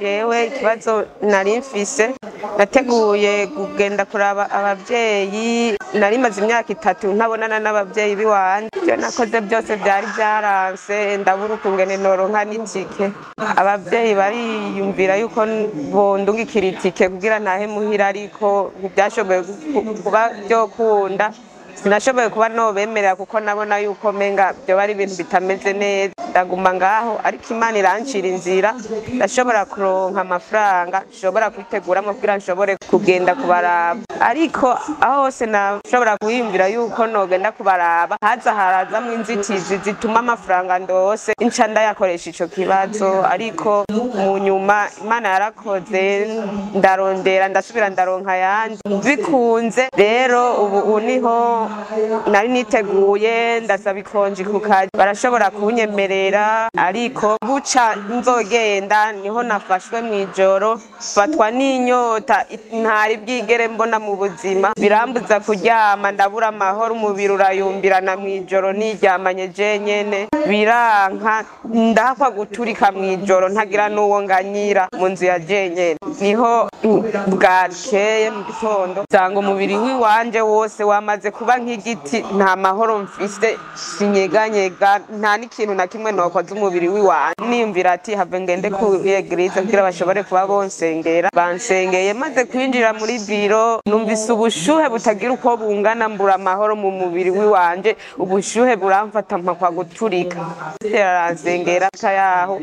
Jewe ikibazo nari mfise, nateguye kugenda kuraba abavyeyi. Nari maze imyaka 3 ntabonana n'abavyeyi biwanje. Ivyo nakoze byose byari byaranse, ndabura ukungene noronka n'itike. Abavyeyi bariyumvira yuko bondungikira itike kugira ntahe muhira, ariko ntivyashoboye kuba vyokunda. Sinashoboye kuba nobemerera kuko nabona yuko menga vyoba ari ibintu bitameze neza. Ndaguma ngaho, ariko Imana irancira inzira, ndashobora kuronka amafaranga nshobora kwiteguramwo kugira nshobore kugenda kubaraba. Ariko aho hose nashobora kwiyumvira yuko nogenda kubaraba, haza harazamwo inzitizi zituma amafaranga ndose nca ndayakoresha ico kibazo. Ariko mu nyuma Imana yarakoze, ndarondera, ndasubira ndaronka ayandi bikunze. Rero ubu niho nari niteguye, ndasaba ikonji ku kazi, barashobora kunyemerera. Ariko buca nzogenda niho nafashwe mw'ijoro, fatwa n'inyota ntari bwigere mbona mu buzima, birambuza kuryama, ndabura amahoro, umubiri urayumbirana mw'ijoro, niryamanye jenyene biranka, ndahakwa guturika mw'ijoro, ntagira n'uwo nganyira mu nzu ya jenyene. Niho bwakeye mu gitondo nsanga umubiri w'iwanje wose wamaze kuba nk'igiti, nta mahoro mfise, sinyeganyega, nta n'ikintu na kimwe nokoza umubiri w'iwanje. Niyumvira ati have ngende ku eglise kugira bashobore kuba bonsengera. Bansengeye, maze kwinjira muri biro numvise ubushuhe butagira uko bungana, mbura amahoro mu mubiri w'iwanje, ubushuhe buramfata mpakwa guturika. Aransengera yaho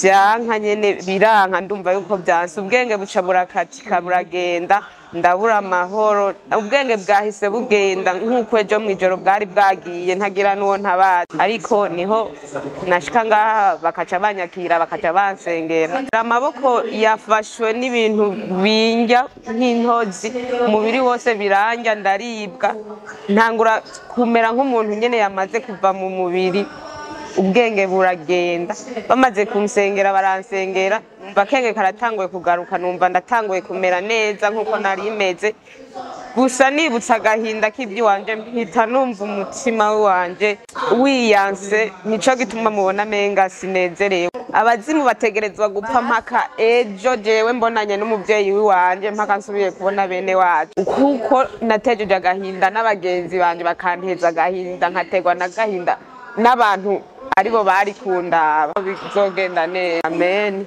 vyanka nyene biranka, ndumva yuko vyanse, ubwenge buca burakatika buragenda, ndabura amahoro, ubwenge bwahise bugenda nk'uko ejo mw'ijoro bwari bwagiye, ntagira n'uwo ntabazi. Ariko niho nashika ngaha bakaca banyakira, bakaca bansengera. Amaboko yafashwe n'ibintu bindya nk'intozi, umubiri wose birandya, ndaribwa, ntangura kumera nk'umuntu nyene yamaze kuva mu mubiri, ubwenge buragenda. Bamaze kunsengera, baransengera, numva akenge karatanguye kugaruka, numva ndatanguye kumera neza nkuko nari meze. Gusa nibutse agahinda k'ivy'iwanje, mpita numva umutima wanje wiyanse. Nico gituma mubona menga sinezerewe. Abazimu bategerezwa gupfa mpaka ejo jewe mbonanye n'umuvyeyi wiwanje, mpaka nsubiye kubona bene wacu, kuko natejeje agahinda n'abagenzi banje bakanteza agahinda, nkategwa n'agahinda n'abantu aribo bari kundaba. Bizogenda neza, amen.